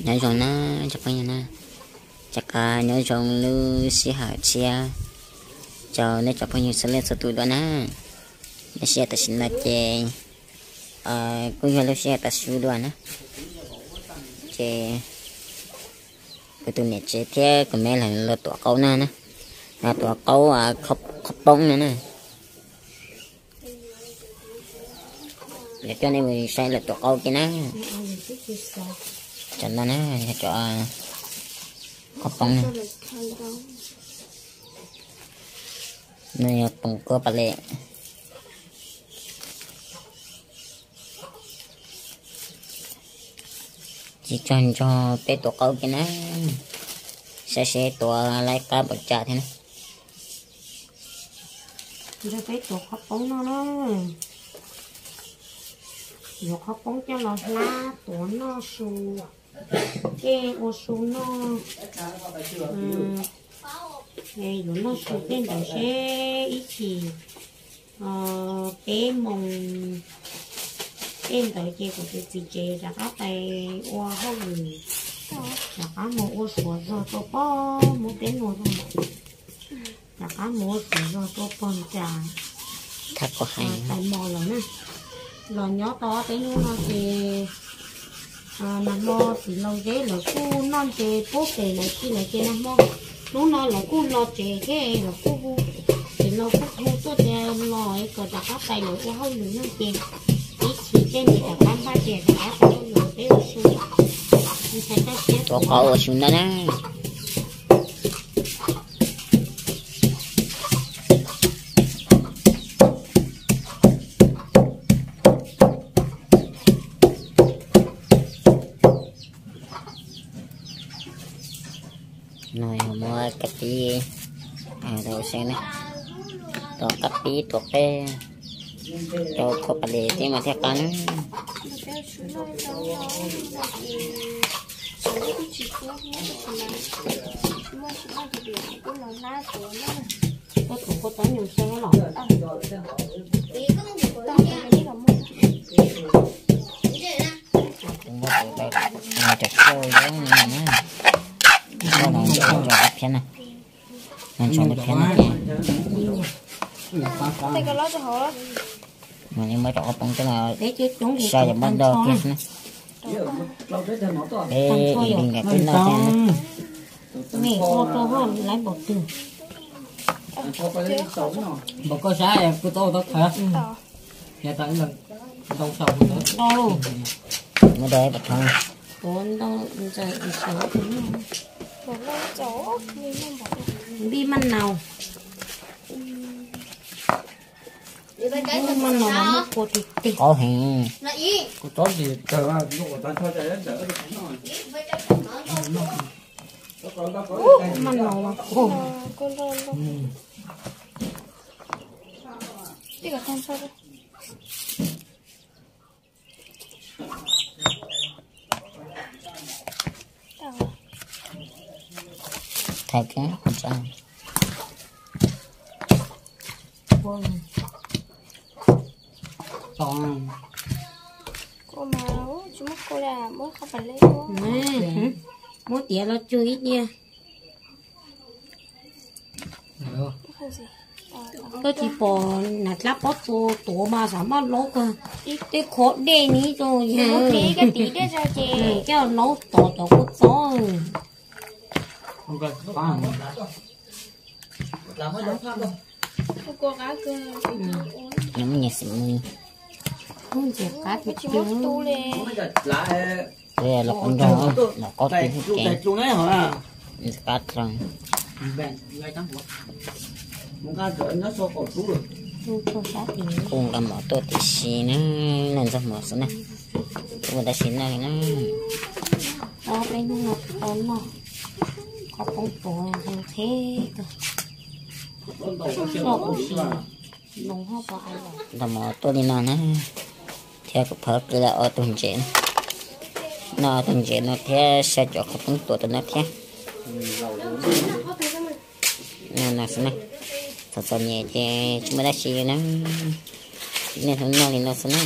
Nyob zoo na cov phooj ywg na, rov qab nyob zoo lub sij hawm tshiab rau nej cov phooj ywg txhua leej txhua tus dua na. Lub sij hawm tam sim no ces kuj yog lub sij hawm tav su dua na, ces kuv tus niam tsev thiab kuv me los tuav qaub no na, los tuav qaub qhaub poob no na. Lawv coj nej mus saib lawv tuav qaub kiag na. Cov no na yog cov qhaub poob na. No yog poom kua pas les. Tsis tsaug zog peb tuav qaub kiag na, saib seb tuav laib qab npaum cas thiab na. Nrog peb tuav qhaub poob noj na. Yuav qhaub poob coj los hlab tuav noj su, tej ua su noj. Yuav noj su tej ntawd seb ib chim peb moos tej ntawd ces kuv tus txiv tsev rov qab pais ua hauj lwm, rov qab mus ua suav zog rau pog Hmoob Teb Nuas, rov qab mus ua suav zog rau pog Nras, Thaj Kos Hais, Tais Mos lawm na. Los nyob tau ob peb hnub no ces nag hmo txiv laus zeb lawv kuj noj ntses pub pem lawv ti lawm ces nag hmo hnub no lawv kuj los tsev thiab lawv kuj hu, txiv laus kuj hu tuaj tias los kom rov qab pais lawv ua hauj lwm no ces ib chim tej nws rov qab npaj tias rov qab pais hauj lwm peb ua su. Ua qaub ua su ntawd na. No yog muab kab pib rau seb na, rau kab pib tuav qeb rau khaub pas les thiab mas thiaj qab na. Koj tus koj tab nyuag xeeb los. Koj no cov phiab na, no ntshai lub phiab no ces, mas muab rau qhaub poob coj los, sai yog muab do kiag xwb na. Peb li nkag twb noj thiab na. Mej ua rau hauj lawm npaum twg? Npaum koj saib kuv tau tau khaws. Muab do ib pov thoob. Tuav ntau ntxawm sav, npij maj naus, maj naus mas muab kua tig tig. Qaub heev. Maj naus mas kua. Thaiv kiag qhov tseeb. Muab tiav los tsug ib yam. Koj tsis pom nam dlaab pob tsuas tuav mas xav maj laub kawg, tej qhov dej ni rau yawg, coj laub tom cov kua txob. Ntxiv qab tiag tiag. Los qab nrog, los qab tiag tiag. Ntxiv qab tag. Kuj nqa mov tuaj tib si na, noj ntxuag mov xwb na. Kuj ua tab sis noj li na. Ob peb hnub no tau noj qhov poob tuav qheb kawg. Noj ua si, noj mov tuaj li no na, thiab kuv phawv kiag ob tug ntses, noj ob tug ntses no thiab saib cov qhov poob tuav rau no thiab. No xwb na, txom txom nyem ces tsis muaj dab tsi li na, nej hnub noj li no xwb na.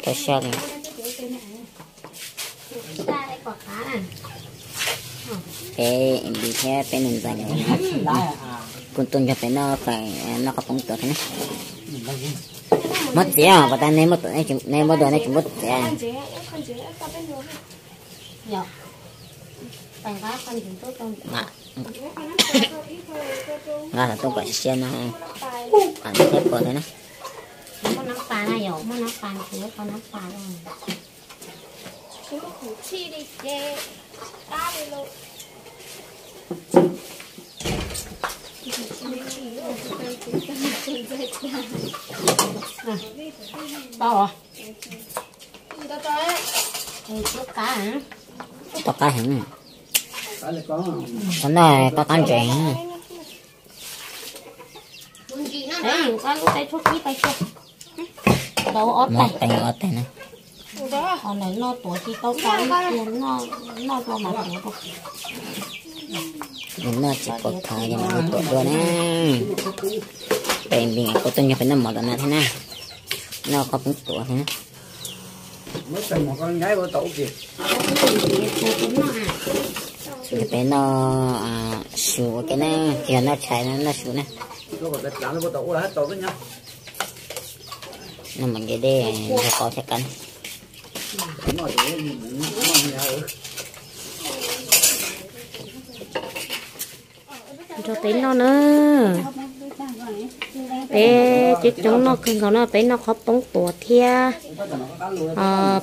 Tau siab li. Peb Npis thiab peb niam ntxawm kuj tuaj nrog peb noj fais, noj qhob poob tuam thiab na. Muab txiav os, pas tas nej muab tuam, nej muab tuam nej tsis muab txiav. Nqa xov tooj kom siab no, thiab puas thiab na. Tau qab heev. Qhov no koj qab ntsev heev. Muab teev ob teg na. Qhov ntawm noj tuav tsis tau tas, noj dua mas tuav dua. Noj tsis pom qab ces mam li tuav dua na. Peb Npis kuj tuaj nrog peb noj mov tom no thiab na. Noj qhob poob tuam thiab na. Peb noj su ua ke na, tsis yog noj tshais, noj su na. Noj mov ntse dej nrog qau thiab qab. Nrog peb noj na. Peb coob coob noj kawg nkaus no, peb noj qhob poob tuam thiab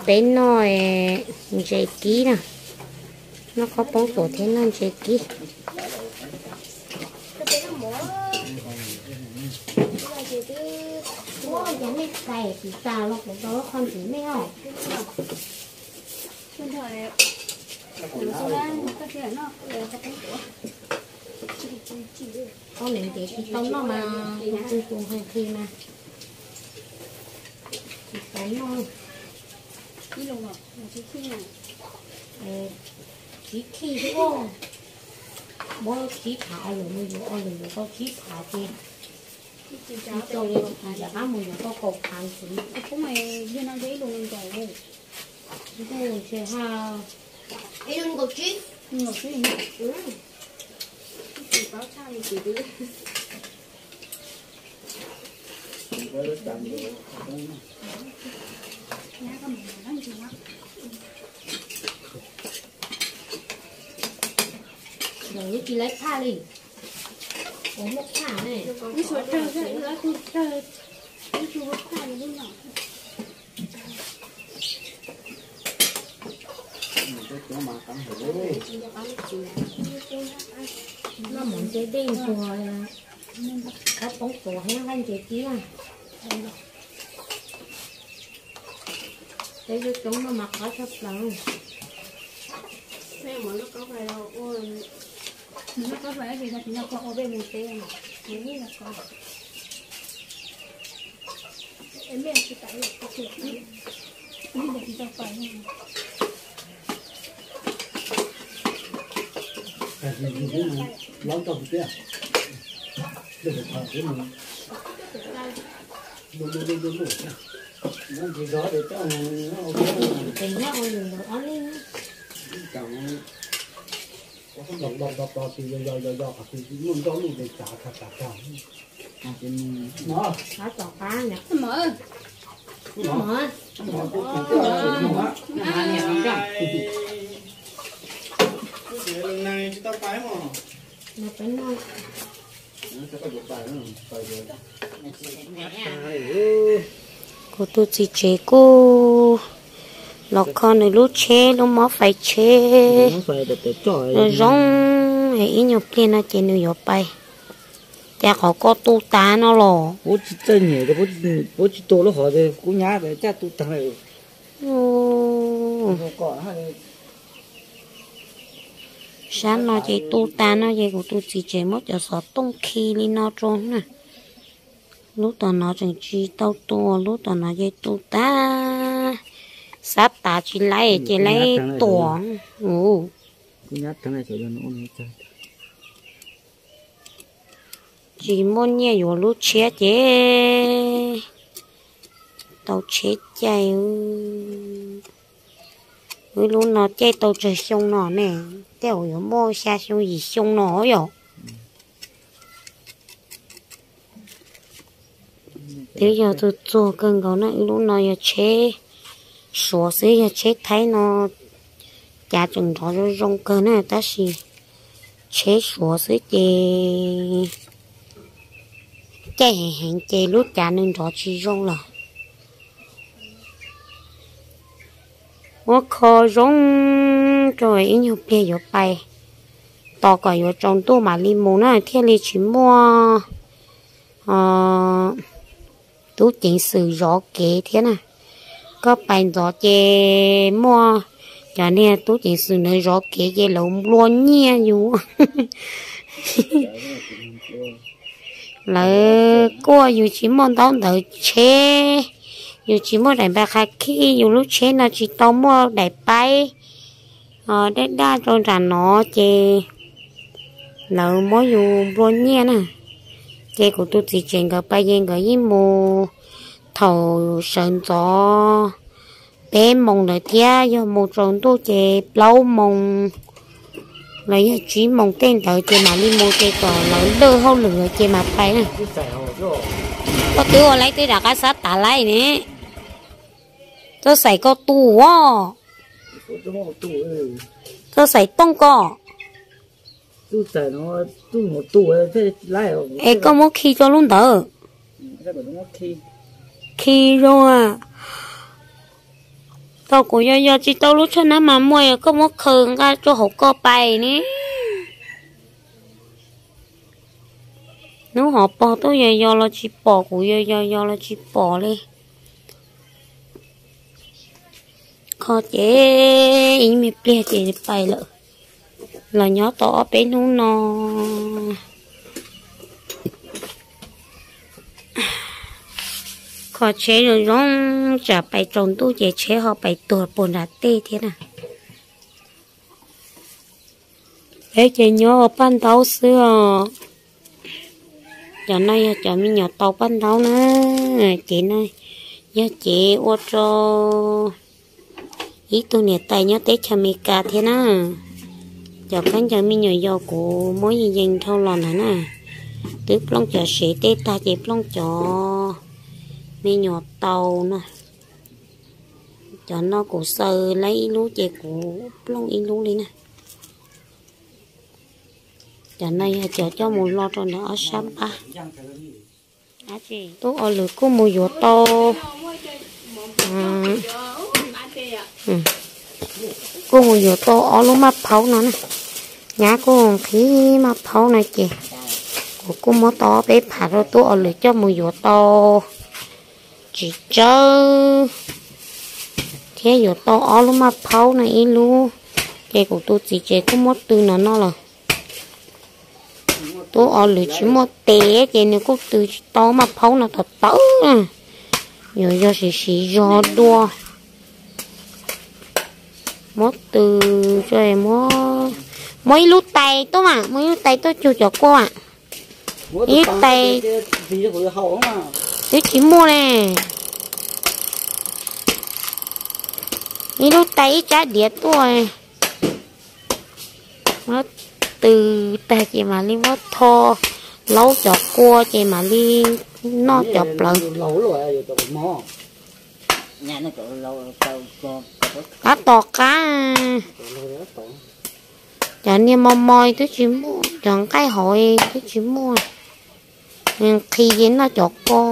peb noj ntses kib na. Noj qhob poob tuam thiab noj ntses kib. Koj niam ntev tsis tau noj mas kuv tus tus nqhis nqhis mas tsis tau noj. Tsis khij thiab, muab khib phav ob lwm mus yuav ob lwm yuav tau khib phav ces tsis tau li, rov qab mus yuav tau kaum phav ntxiv. Ntuj ntshe ha, ib lub nkaum tsib. Lawv tsis lawv phaj li. Ua muaj phaj ne. Ib tug phaj li lub no. Noj mov ntse dej nrog qab poob tuam thiab nqaij ntses kib na. Peb coob coob noj mas qab tshaj plaws. Ces nyob ua lwm lwm ob leeg. Qab tom qab na. Kuv tus txiv tsev kuj los kho nws lub tsheb, lub mob fais tsheb zoo zoo, ib nyuag pliag no ces nws yuav pais. Cas qhov ko tu tas no los? Puab tsis txawj nyem, puab tsis tu lub qhov, kuv nyab caj tu tag lawm. Sab no ces tu tas no ces kuv tus txiv tsev muab cov xov tooj khi li no rau na. Lub tom no tseem tsis tau tu, lub tom no ces tu tag. Xab tas tsis laib ces laib tuam. Tsis muaj nyiaj yuav lub tshiab ces tau tsheb caij. Wb lub no caij tau tsawg xyoo no ne? Tej zaum yuav muaj xya xyoo yim xyoo no yom. Twb yog txuag txuag kawg nkaus na. Wb lub no yog tsheb Suav xwb, yog tsheb Thaib no cav tseem nrov zoo zoo kawg na, tab sis tsheb Suav xwb ces caij heev heev ces lub cav nws nrov tsis zoo lawm. Muab kho zoo rau ib nyuag pliag yuav pais tos kom yuav tsaus ntuj mam li mus na thiaj li tsis muaj tub ceev xwm zov kev thiab na. Koj pais ntxov ces muaj cov niag tub ceev xwm ntawd zov kev ces lawv nplua nyiaj yus. Lawv kuaj yus tsis muaj ntaub ntawv tsheb, yus tsis muaj daim npa qha khij, yus lub tsheb no tsis tau muaj daim paib daj daj rau nram no ces lawv muab yus nplua nyiaj na. Ces kuv tus txiv tsev nkawd pais ces nkawd yeej mus thaum sawv ntxov peb moos ntawd thiab, yog mus tsaus ntuj ces plaub moos los yog tsib moos tej ntawd ces mam li mus ces kom lawv lwj hauj lwm ces mam pais na. Koj twb ua laib twb rov qab xav tas laib ne. Txawj xaim koj tu os. Txawj xaim tooj koj. Es koj muab khi rau lub ntawd. Khi zoo. Tau kuv yos yos tsis tau lub tshuaj nab mas muaj, yog koj muab khaws nqa rau hauv ko pais ne. Hnub hov pog tuaj yos yos los tsis pom, kuv yos yos yos los tsis pom li. Kho ces ib me pliag ces pais lawm. Los nyob tau ob peb hnub no. Kho tsheb zoo zoo, tsam pais tsaus ntuj ces tsheb ho pais tuag puag nram tej thiab na. Peb ces nyob ua paj ntaub xwb os. Cov no yog cov me nyuam tau paj ntaub na. Cev no yog cev ua rau ib tug niam tais nyob teb chaws Amelikas thiab na. Cov khaub ncaws me nyuam yaus kuv muab yees yees dhau los ntawd na. Twb plooj cov sev tej tag ces plooj cov me nyuam tau no. Cov no kuv xaws laib ib lub ces kuv plooj ib lub li na. Cov no yog cov coj mus lo rau ntawm ob sab npab. Tub Os Lwm kuj mus yuav tau, kuj mus yuav tau ob lub maj phaub no na. Nyab kuj nqhis maj phaub no ces kuv kuj muab tau ob peb phav rau Tub Os Lwm coj mus yuav tau txiv tsawb thiab yuav tau ob lub maj phaub no ib lub, ces kuv tus txiv tsev kuj muab tw no no lawm. Tub Os Lwm tsis muaj tes ces nws kuj tw tsis tau maj phaub no tawv tawv. Yuav yog siv siv zog dua. Muab tw, muab ib lub tais tuaj mas, muab ib lub tais tuaj cug cov kua. Ib lub tais twb tsis muaj ne. Ib lub tais ib tsab diav tuaj. Muab tw tag ces mam li muab tho laub cov kua ces mam li noj cov plawv. Qab tos qab. Cov niag mos mos twb tsis muaj, cov nqaij hauv twb tsis muaj. Nqhis ces noj cov kua.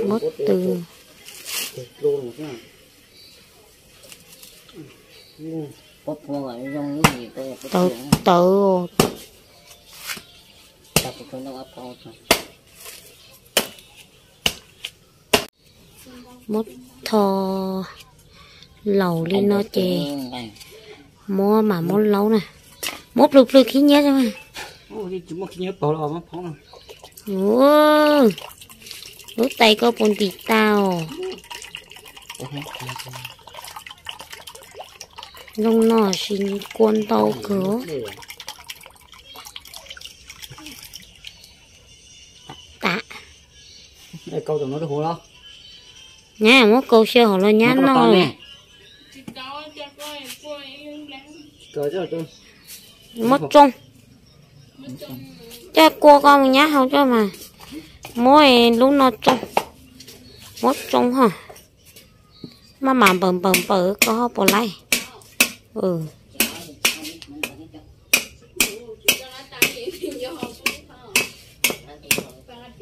Muab tw. Tawv tawv. Muab tho laus li no ces muab mam muab laub na. Muab plhws plhws khib nyiab. Lub tais koj puas ntim tau? Zoo no sis kua ntau kawg. Nyab muab kaus xyaw hauv los nyab noj. Muab tsoo, coj kua koj mus nyab hauv coj mas. Muab lub no tsoo, muab tsoo ho. Maj mam npaws npaws npaws koj ho puas laib.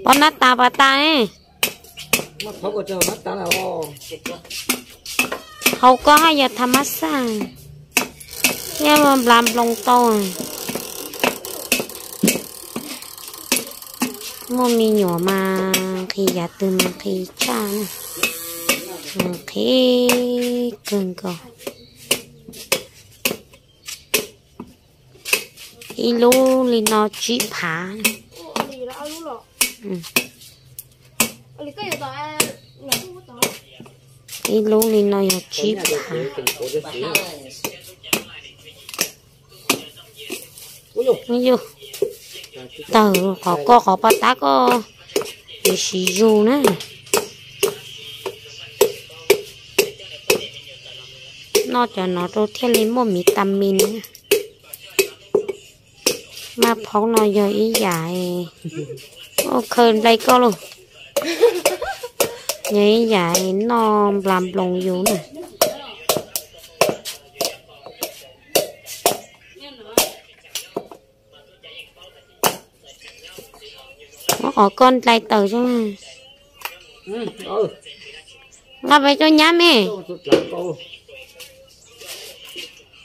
Pov nab tas pas tas. Hauv koj haj yog tha mab xaj thiab nplas nploos tau. Muaj me nyuam mas nqhis yav twg mas nqhis tshaj, nqhis kawg nkaus. Ib lub li no tsib phav. Ib lub li no yog tsib phav. Yus tawg qhov koj qhov pas tab koj, tiv siv zus na. Noj cov no rau thiaj li muaj vitamin. Maj phaub no yog ib yam, ua khaws nplai koj lauj, yog ib yam noj nplas nploos yus na. Muab qhov koj nplai taws zoo. Nqa pais rau nyab me.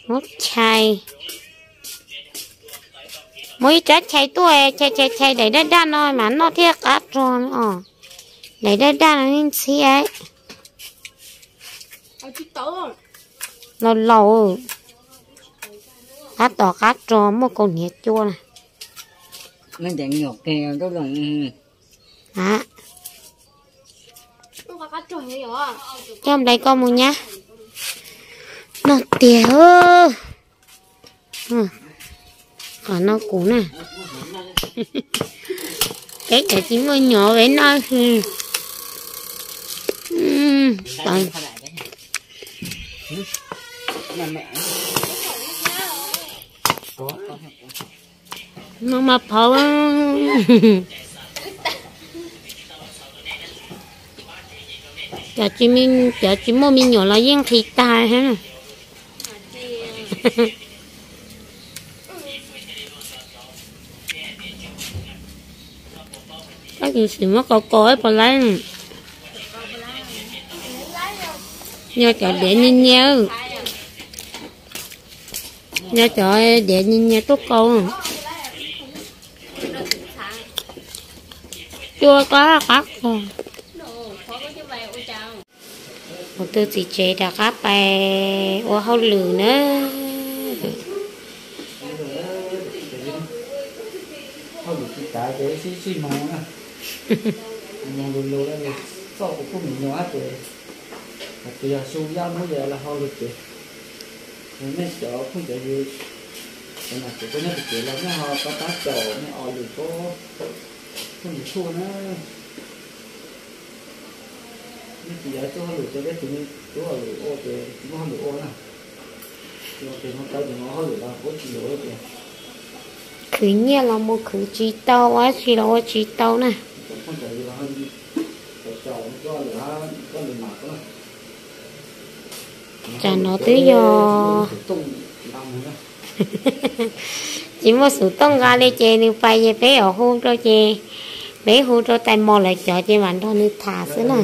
Muab chais, muab ib rab chais tuaj, chais chais chais daim daj daj no mas noj thiaj qab rog os. Daim daj daj no ntxhiab. Laus laus, qab tom qab rog muaj kaus hniav cua na. Coj nplai koj mus nyab. Noj tiag. Qhov no kuv na. Peb cov tsis muaj nyuam peb noj hwj. No mas phauv, cov tsis muaj me nyuam los yeej nqhis tag. Tab sis muab kaus kaus puas laib. Nyob cov diav nyias nyias, nyob cov diav nyias nyias tuaj kaus. Cua qab qab. Kuv tus txiv tsev rov qab pais ua hauj lwm na. Hauj lwm tsis tas ces sib sib moog na, moog lug lug, txoj kuv kuj me nyuam ces hais tias yog su yaj muab yas los hauj lwm ces nej cov phooj cov ywg, cov nam cov tub nyob pem kev los nej ho pab pab caum nej ua lwm pab phooj ywg thuj na. Nej tsis yog ib tug hauj lwm ces peb tsis muaj hauj lwm ua ces tsis muaj hauj lwm ua na. Ces mus tau ces mus hauj lwm los ua tsis yuav ces khwv nyiaj los mus khwv tsis tau, ua dab tsi los ua tsis tau na. Tsam no twb yog tsis muaj xov tooj nqa li ces nws pais ces peb yuav hu rau ces peb hu rau tais mos lawv cov ces mam nrog nws tham xwb na.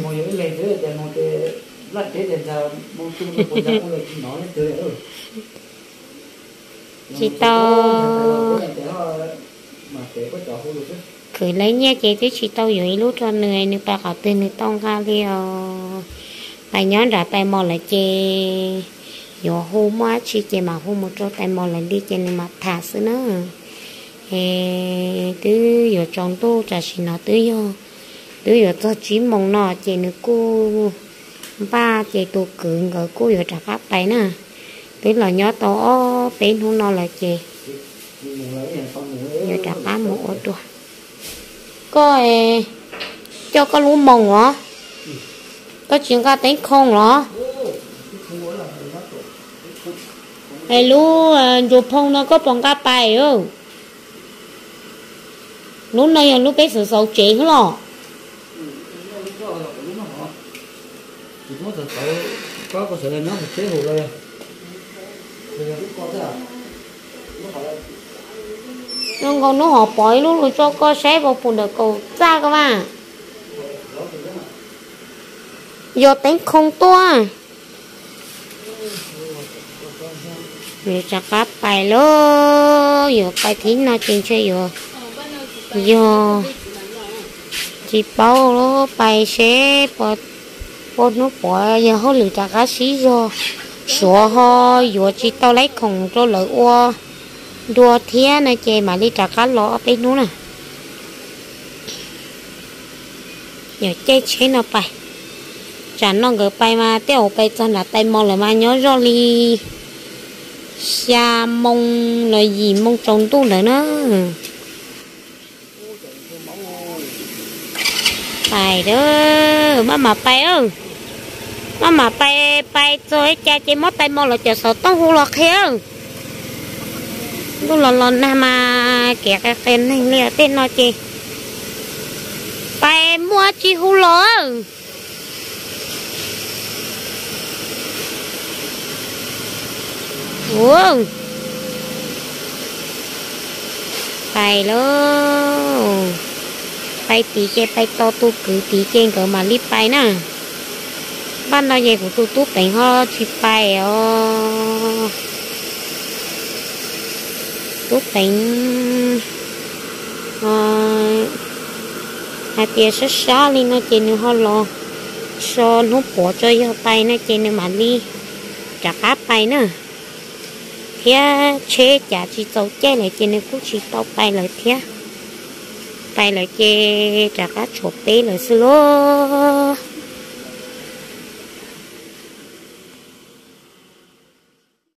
Tsis tau khwv lawv nyiaj ces twb tsis tau yuav ib lub rau nws, nws pais qhov twg nws tau nqa li os. Pais nyob nram tais mos lawv ces yuav hu muaj dab tsi ces mam hu mus rau tais mos lawv li ces nws mam tham xwb na. Es twb yuav tsaus ntuj tam sim no twb yog, twb yuav txog tsib moos no ces nws kuj npaj ces tus kwv nkawd kuj yuav rov qab pais na. Twb los nyob tau ob peb hnub no lawm ces yuav rov qab mus ua dua. Koj Coj koj lub moos los, koj tsis nqa teeb khoo los? Es lub ntsuas phoo no koj puas nqa pais? Lub no yog lub peb xauv xauv tsev xwb los? Zoo nkaus hnub hov pom ib lub lug tso koj saib puas pum ntawm kaum txaj koj mas. Yog teeb khoo tuaj. Yuav rov qab pais lauj, yuav pais thib no ces ntshe yuav, yog tsis paub lauj, pais seb puas, puas hnub puav yog hauj lwm rov qab sib zog, suav ho yuav tsis tau laib khoom rau lawv ua dua thiab no ces mam li rov qab los ob peb hnub na. Yuav caij tsheb no pais. Tsam no nkawd pais mas tej zaum pais txog nram tais mos lawm mas nyob zoj li xya moo los yim moo tsaus ntuj ntawd na. Pais, maj mam pais, maj mam pais, pais txog ib cas ces muab tais mos lawv cov xov tooj hu los qhia. Ntuj los los nag mas kev qias qias neeg li tej no ces pais muaj tsis hu los. Pais lauj, pais tid ces pais tos tus kwv tid ces nkawd mam li pais na. Npaj no ces kuv tus tub Peev ho tsis pais os. Tub Peev hais tias sab sab li no ces nws ho los so hnub puav tso yog pais no ces nws mam li rov qab pais na. Thiab tsheb cav tsis txaus caij lawm ces nws kuj tsis tau pais lawm thiab. Pais lawm ces rov qab tshuav peb lawm xwb lauj.